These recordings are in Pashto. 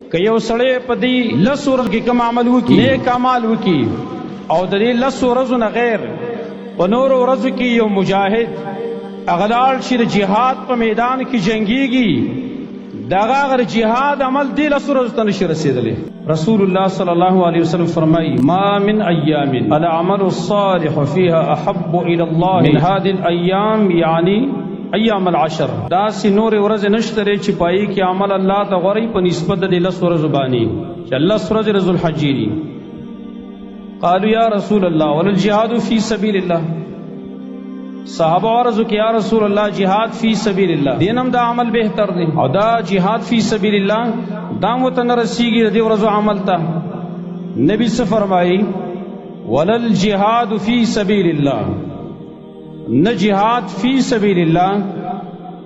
که یو سړی په دې لسو ورځو کې کوم عمل وکړي، نیک اعمال وکړي، او د دې لسو ورځو نه غیر په نورو ورځو کې یو مجاهد هغه لاړ شي د جهاد په میدان کې جنګیږي، دغه هغه جهاد عمل دې لسو ورځو ته نشي رسېدلی. رسول الله صلی الله علیه وسلم فرمایي: ما من ایام العمل الصالح فيها احب الى الله من هذه الايام، يعني ایام العشر. داسې نورې ورځې نشته دی چې پای کې عمل الله ته غوره په نسبت د دې لس ورځو باندې چې لس ورځې د ذوالحجې دي. قالوا یا رسول الله وللجهاد فی سبیل الله. صحابه ورځو کې یا رسول الله جهاد فی سبیل الله دینم دا عمل بهتر دی، او دا جهاد فی سبیل الله دا مو ته نه رسیږي د دې ورځو عمل ته. نبی څه فرمایي؟ وللجهاد فی سبیل الله، نه جهاد فی سبیل الله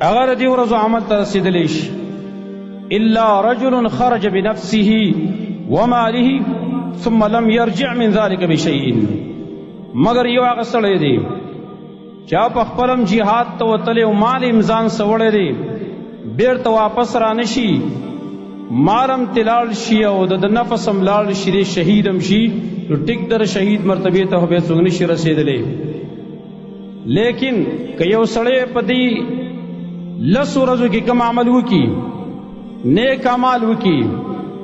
هغه د دې ورځو عمل ته رسېدلی شي، الا رجل خرج بنفسه وماله ثم لم يرجع من ذلك بشيء. مګر یو هغه سړی دی چا په خپلم جهاد ته وتلی او مال یې ځان سره وړی دی، بیرته واپس رانشي، مال هم ترې لاړ شي او د ده نفس هم لاړ شي، دی شهید هم شي، نو ټیک در شهید مرتبې ته خو بیا څوک نشي رسېدلی. لیکن که یو سړی په دې لسو ورځو کې کوم عمل وکړي، نیک اعمال وکړي،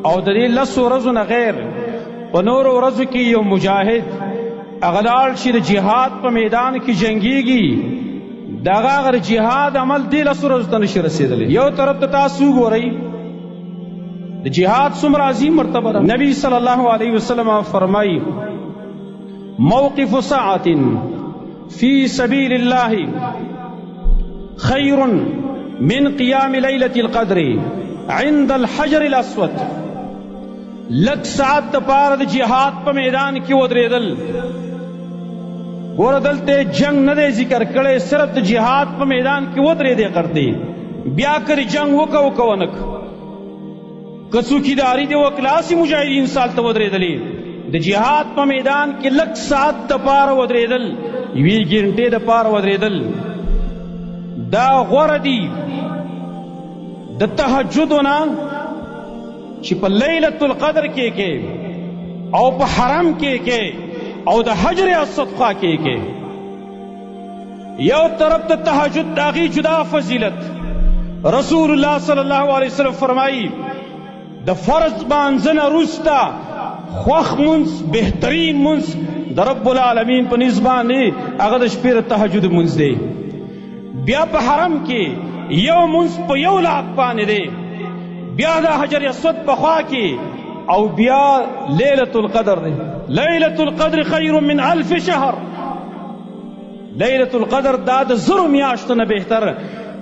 او د دې لسو ورځو نه غیر په نورو ورځو کې یو مجاهد هغه لاړ شي د جهاد په میدان کې جنګیږي، دغه هغه جهاد عمل دې لسو ورځو ته نشي رسېدلی. یو طرف ته تاسو وګورئ د جهاد څومره عظیم مرتبه ده. نبی صلی الله علیه وسلم فرمایي: موقف ساعة في سبيل الله خير من قيام ليلة القدر عند الحجر الأسود. لک ساعت د پاره د جهاد په میدان کې ودرېدل، ګوره دلته جنگ نه دی ذکر کړی، صرف د جهاد په میدان کې ودرېدې قرتې، بیا کړي جنگ وکړه وکړه نه که څوکیداري دې وکړه، هسې مجاهدین سال ته ودرېدلې. د جهاد په میدان کې لک ساعت د پاره ودرېدل، یوې ګنټې د پاره ودرېدل، دا غوره دي د تهجد نه چې په لیلة القدر کې کې او په حرم کې کې او د حجر اسود خوا کې کې. یو طرف ته تهجد د هغې جدا فضیلت. رسول الله صلی الله علیه وسلم فرمایي: د فرض بانځه نه وروسته خوښ مونځ، بهترین مونځ د رب العالمین په نزد باندې هغه د شپې د تهجد مونځ دی. بیا په حرم کې یو مونځ په یو لاک باندې دی، بیا د حجر اسود په خوا کې، او بیا لیلة القدر دی. لیلة القدر خیر من الف شهر. لیلة القدر دا د زرو میاشتو نه بهتر.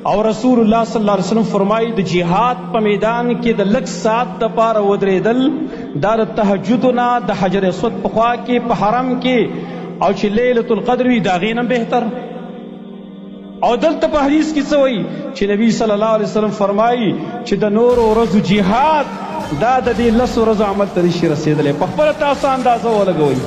او رسول الله صلی الله علیه وسلم فرمایي: د جهاد په میدان کې د لږ ساعت دپاره ودرېدل دا د تهجد نه د حجر اسود په خوا کې په حرم کې، او چې لیلة القدر وي د هغې نه بهتر. او دلته په حدیث کې څه وایي چې نبی صلی الله علیه وسلم فرمایي چې د نورو ورځو جهاد دا د دې لسو ورځو عمل ته نشي رسېدلی. په خپله تاسو اندازه ولګوئ.